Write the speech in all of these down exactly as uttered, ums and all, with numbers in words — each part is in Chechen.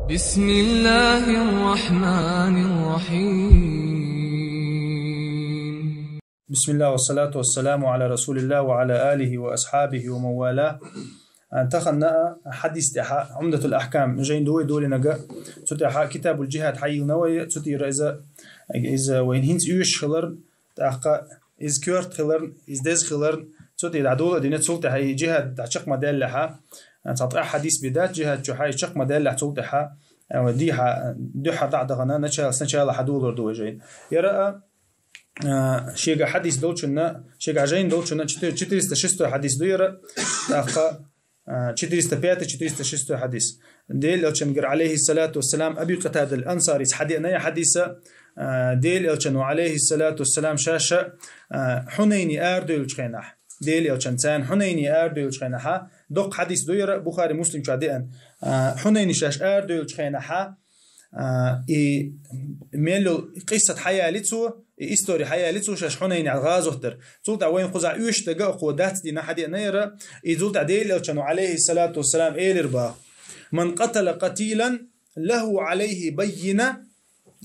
بسم الله الرحمن الرحيم. بسم الله والصلاة والسلام على رسول الله وعلى آله وأصحابه ومن والاه. Тахана хьадис тӀехьа, Умдатул Ахкам, жайн дуй долинага, цу тӀехьа Китабул Джихад хьайилна вай, цу тӀера иза, иза вайн хинц уьш хилар, тӀаккха из коьрт хилар, из дез хилар, цу тӀе дӀадоладина, цул тӀехьа и джихад дӀачакх ма даьллахьа, цхьа тӀехь хьадис бедац, джихад чу хьай чакх ма даьллахь, цул тӀехьа, дийхьа, дуьхьа дӀадахана, начало, сначала хьадолар ду вай жайн. Яра а, а, шега хьадис долчунна, шега жайн долчунна, четы-, четыреста шестой хьадис ду яра, тӀаккха, а, четыреста пятый, четыреста шестой хьадис. Дел элчангар, алейхи салату вассалам, Аби Катадал Ансарис хьадеъна я хьадиса, а, Дел элчану, алейхи салату вассалам, шаша, а, Хьунайни ардуйлчхенахь. Дел элчан цан Хьунайни ардуйлчхенахьа. Докх хьадис ду яра, Бухари Муслим чу деан. А, Хьунайни шаш ардуйлчхенахьа. А, и меллул къиссат хьаяли цо, и истори хьаяли цо шаш Хьунайни гӀазот дар. Цул тӀа вайн кхуза уьш дага кхо дац дина хьадеъна яра, и цул тӀа Дел элчану, алейхи салату вассалам, элир ба: «Ман катала катилан, лаху алейхи баййина,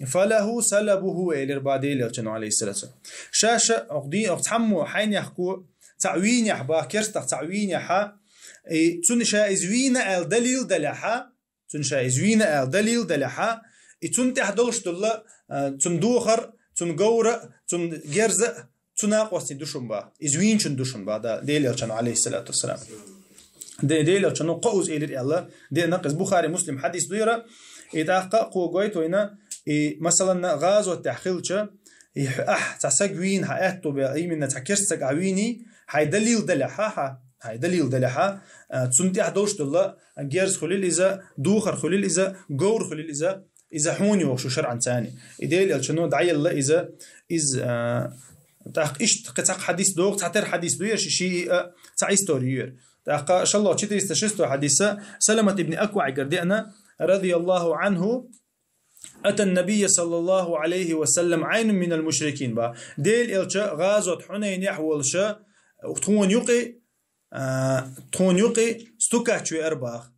фалаху салабуху», элир ба Дел элчану, алейхи салату вассалам. Шаша, ох ди-, ох цхьаммо хьайнехко, цхьа вийнехь ба, керстах цхьа вийнехьа, и цун ша из вийна аьл далил далехьа, Цун ша из вийна аьл далил далехьа, и цун тӀехь долуш долла, а, цун духар, цун говра, цун герза, цу накъостий душун ба. Из вийначун душун ба, да, Дел элчану, алейхи салату вассалам. Де-, Дел элчану кхоуз элир аьлла, де накъиз Бухари Муслим хьадис ду яра, и тӀаккха кхо гойту вайна, и, масалан, гӀазот тӀехь хилча, и хьа-, ахь, цхьа саг вийна хьа аьтту бе, именно цхьа керст саг ахь вийний, хьай далил далехьа, хьа, хьай далил далехьа, а, цун тӀехь долуш долла, герз хулил иза, духар хулил иза, говр хулил иза, иза хьуни вохуш шарӀан цани. И Дел элчану дӀаелла иза, из, а, тӀаккха ишт кхе цхьа хьадис догӀу, цхьа тер хьадис ду яра ши, ши, а, цхьа истори ю яра. ТӀаккха шалло четыреста шестой хьадиса Саламат ибн Акваъгар деана, радияллаху анху, «Атан набийя саллаллаху алейхи ва саллам айнун минал мушрикин» ба. Дел элча гӀазот Хьунайнехь волуша, тхуна юкъи, а, тхуна юкъи стукач веар бах.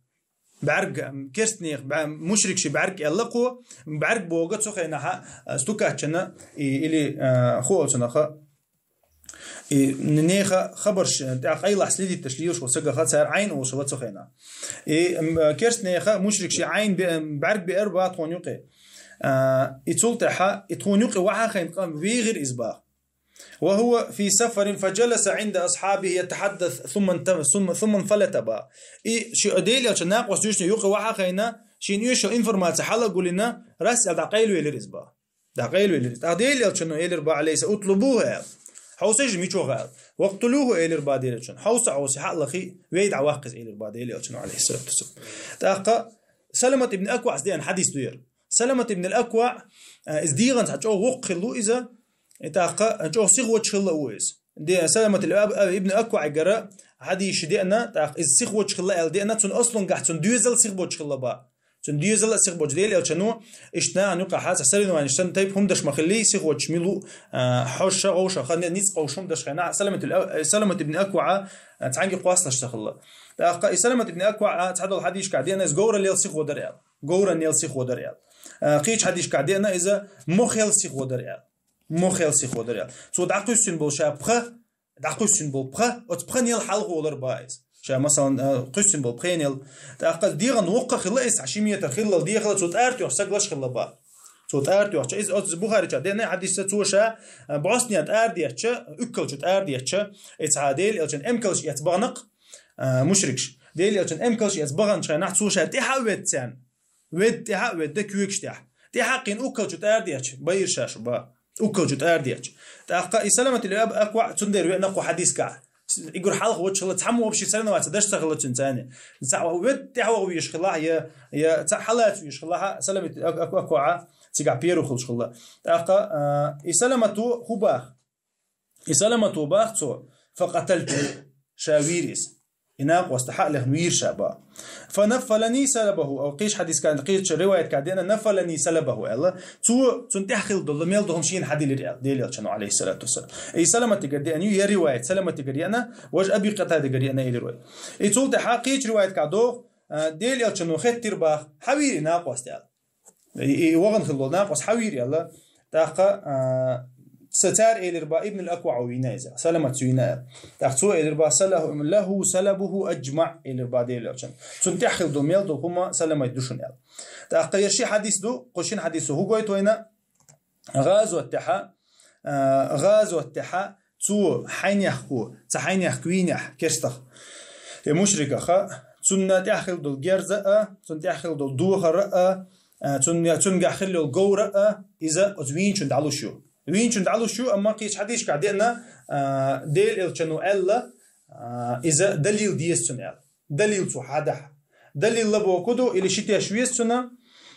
БӀаьрг, м, керстнех, бӀа-, мушрикши бӀаьрг аьлла кхо, бӀаьрг бога цу хенахьа, а, стукачана, и, или, а, ху оцунаха, и неха хабарш, тӀаккха къайлахь следитташ лелаш ву сагаха цара Ӏайн олуш вац хена. И, м, керст неха мушрикши Ӏайн бе-, бӀаьрг беар ба тхуна юкъе. А, и цул тӀаьхьа, и тхуна юкъе вахьа хайн къам вегӀир из бах. «Ва хува фи сафарин фаджаласа Ӏинда асхьабихи ятахьаддас сумма нта-, сумма, сумма нфалата» ба. И ши Дел элча накъос дуьшна юкъе вахьа хайна, шин уьшал информация хьала гулина, рас аьл дӀакъайлавелир из ба. ДӀакъайлавелира. ТӀаккха Дела Элчано элира ба, алейса, «Утлубуху», аьлла. «Хьовсажа мичох», аьлла. «Вакътулуху», элира ба Дела Элчано. «Хьовса, хьовса, хьаалахи, вей дӀаваккха иза», элира ба Дела Элчано, алейхиссалату вассалам. ТӀаккха Саламат ибн Акваъс деана хьадис ду яра. Саламат ибн ал-Акваъ, а, иза дегӀан цхьа чӀогӀа воккха хилла ву иза. И тӀаккха чӀогӀа сихвоча хилла а ву иза. Де, Саламат ибн Акваъгара хьадисаш деана, тӀаккха иза сихвоча хилла аьлла деана, цун аслунгахь цун доьзал сихвоча хилла ба. Цун доьзал а сихвоча Дела Элчано, иштта нахана юкъахь цхьа соревнованеш санна тайпа хӀума даш ма хилли, сихвочаш мила ву, а, хьожуш, гӀовш, хан низ къовш хӀума даш хенахь, Саламат ибн, Саламат ибн Акваъ, а, цхьаьнгге кхоссалаш ца хилла. ТӀаккха и Саламат ибн Акваъ, а, цхьадолу хьадисашкахь деана иза говраллел сихводар аьлла. Говраллел сихводар аьлла. А, кхечу хьадисашкахь деана иза мохел сихводар аьлла. Мохел сихводар аьлла. Цо дӀакхуьссина болу ша пха, дӀакхуьссина болу пха, оцу пханел хьалхаволар ба иза. Ша, масалан, а, кхуьссина болу пхенел. ТӀаккха дегӀан воккха хилла иза, цхьа ши метр хиллал дехала, цо тӀара тоьхча саглаш хилла ба. Цо тӀара тоьхча, иза оцу Бухарича деана хьадисса, цо ша, а, бӀостанехьа тӀара деттача, уьккалчу тӀара деттача, и цхьа Дела Элчан эмкалш эцна баханакх, а, мушрикаш. Дела Элчан эмкалш эцна баханчу хенахь, цо ша тӀаьхьа а ведда царна. Ведда тӀаьхьа а ведда, коьгаш тӀехь. ТӀаьхьа кхин уьккалчу тӀара деттача, байира ша шу ба. Уьккалчу тӀара деттача. ТӀаккха и Саламат ибн Акваъ цундела веана кху хьадискахь. Игур хьалха вочу хилла, цхьаммо вообще соревноваться даш ца хилла цуьнан царни. Цхьа ведда тӀаьхьа вогӀу веш хилахь, я, я цхьа хьалаца веш хилахь, Саламат ибн Акваъ цигахь первый хуьлуш хилла. ТӀаккха, а, и Саламато хӀу бах? И Саламато бах цо, «Факъаталту», ша вийра иза. И накъоста хьалехна вийра ша ба. «Фанаффалани салабаху», ав кхиш хьадискан, кхечу риваятка деана, «наффалани салабаху», аьлла. Цо, цунна тӀехь хилла долу мел дохум шена хьадилира аьлла, Дела Элчано, алейхиссалату вассалам. И Саламатигара деана ю, я риваят, Саламатигара яна, важа Аби Къатадигара яна, элира вай. И цул тӀаьхьа кхечу риваятка доху, А, Дела Элчано хеттира бах, хьавийри накъост аьлла. И, и вагӀан хилла накъост хьавийри аьлла. ТӀаккха, а, са цар элира ба Ибн ал-Акваъ вийна иза, Саламат вийна аьлла. ТӀаккха цо элира ба: «Салаху-, лаху салабуху аджмаъ», элира ба Дела Элчано. Цун тӀехь хилла мел долу хӀума саламайт ду шуна аьлла. ТӀаккха ер ши хьадис ду, кху шин хьадисо хӀу гойту вайна? ГӀазот тӀехьа, а, гӀазот тӀехьа цо хьайнехко, цхьа хьайнехк вийнехь керстах, я мушрикаха, цунна тӀехь хилла долу герза а, цунна тӀехь хилла долу дохар а, а, цунна, цуьнгахь хилла йолу говра а, иза оцу вийначун дӀалуш ю. Вийначун дӀалуш ю, амма кхечу хьадисашкахь деана, а, Дела Элчано аьлла, а, иза далил деза цунна аьлла. Далил цо хьадахь. Далил лабо ку ду, или ши теш веза цунна,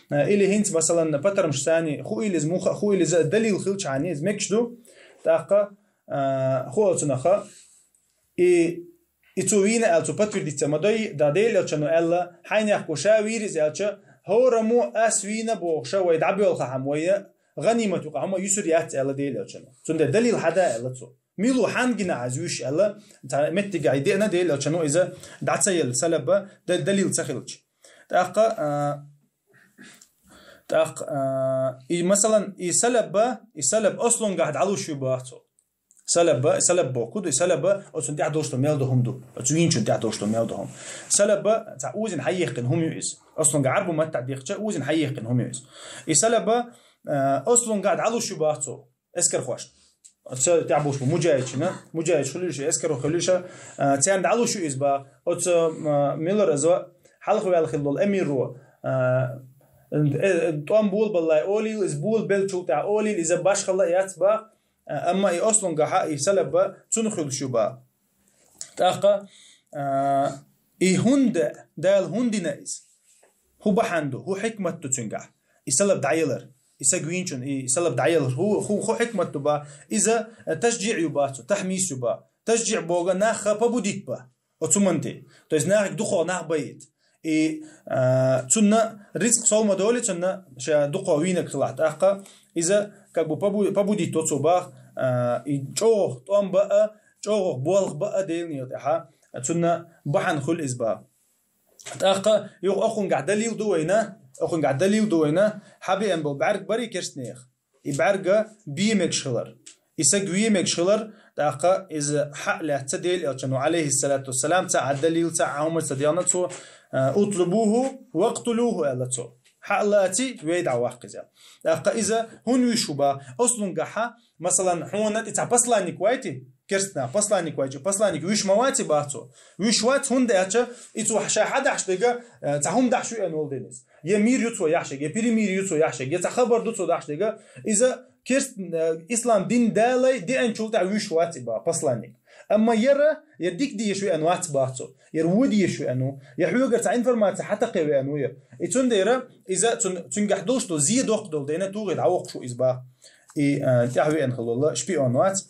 а, или хӀинца, масалан, патармаш сани, ху или иза муха, ху или иза далил хилчхьани, иза мегаш ду. ТӀаккха, а, ху оцунаха, и, и цо вийна аьлла, цо подтвердиться ма дой, да Дела Элчано аьлла, хьайнехко ша вийра иза аьлча, хӀораммо ас вийна бохуша, вай дӀабоьлхахьама, вай гӀанимат юкъа хӀума юсур яц аьлла Дела Элчано. Цундела далил хьада аьлла цо. Милу хьан гина хьаза вуьш аьлла, цхьа меттигахь деана Дела Элчано иза дӀа ца елла, салаба да-, далил ца хилча. ТӀаккха, а, тӀаккха, а, и, масалан, и салаба, и салаб ослунгахь дӀалуш ю бах цо. Салаба, салаб боху ду, и салаба оцун тӀехь долуш ду мел ду хӀума ду. Оцу вийначун тӀехь долуш ду мел ду хӀума. Салаба цхьа узина хьайихкина хӀума ю иза. Ослунгахь Ӏарбу маттахь дихча, узина хьайихкина хӀума ю иза. И салаба, а, ослунгахь дӀалуш ю бах цо. Эскархошна. Оцу тӀехь болуш бу муджаидчина, муджаидчу хуьлуьша, эскаро хуьлуьша, а, царна дӀалуш ю иза бах. Оцу, а, милар аза хьалха ваьлла хилла волу эмиро, а, э, тӀом болабаллай олийла, иза болабеллачул тӀехь олийла, иза башхалла а яц бах. А, амма и ослунгахьа, и салаба цунна хуьлуш ю бах. ТӀаккха, а, и хӀунда, Дала хӀунда дина иза? ХӀу бахьана ду, хӀу хьикмат ду цуьнгахь? И салаб дӀаялар, и саг вийначун, и салаб дӀаялар, хӀу, хӀу, хӀу хьикмат ду ба? Иза, э, ташджиъ ю ба цо, тахьмис ю ба? Ташджиъ бога нахха побудить ба. Оцу манти. То есть нахиг дукхо нах байит. И, а, цунна рицкъ сов ма доли, цунна ша дукхо вийнаг хилахь тӀаккха. Иза, как бы, побу-, побудить до цо бах, а, и чӀогӀах тӀом ба а, чӀогӀах болх ба а Делан тӀехьа. Цунна бахьана хуьлу иза бах. ТӀаккха юха охунгахь далил ду вайна, охунгахь далил ду вайна, хьабеана болу бӀаьрг барий керстанех? И бӀаьрга бе мегаш хилар. И саг ве мегаш хилар, тӀаккха иза хьа а лаьцна Дела Элчано, алейхиссалату вассалам, ца а далил, ца а хӀума ца дегӀна цо, а, «Утлубуху вакътулуху», аьлла цо. Хьа а лаци, вей дӀа ваккха иза. ТӀаккха иза хӀун вуьш ву ба? Ослунгахьа, масалан, хьуна тӀе цхьа посланник вайти, керстна посланник вайчи, посланник вуьш ма ваци бах цо. Вуьш вац, хӀунда аьлча, и цо ша хьадахьаш дега, э, цхьа хӀума дахьаш веана волу денис. Я мир ю цо яхьшег, я перемирие ю цо яхьшег, я цхьа хабар ду цо дахьаш дега. Иза керст-, э, ислам дин далай деанчул тӀехь вуьш вац и ба посланник. Амма яра, я дик деш веана вац бах цо. Яра ву деш веана ву. Я хьоьгара цхьа информация хьатакхе веана ву я. И цундера иза цун-, цуьнгахь долуш долу зе доккха долу дайна тугӀе дӀавоккхуш ву иза бах. И, э, тӀехь веана хилла шпион вац.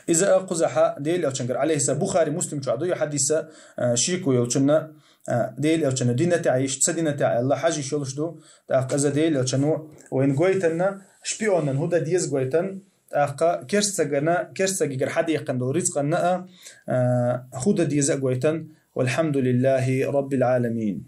Иза а кхузахьа Дела Элчангара, алейхиса, Бухари, Муслим чохь ду и хьадиса, а, шеко йолчунна, а, Дела Элчана дина тӀехь йиш, ца дина тӀехь аьлла, хьажа йиш йолуш ду. ТӀаккха иза Дела Элчано вайна гойтанна, шпионан хӀу дан деза гойтан, тӀаккха керстагана, керстагигара хьадеккхана долу рицкъанна а, а, хӀу дан деза а гойтан. Валхьамдулиллахи Раббил Ӏаламин.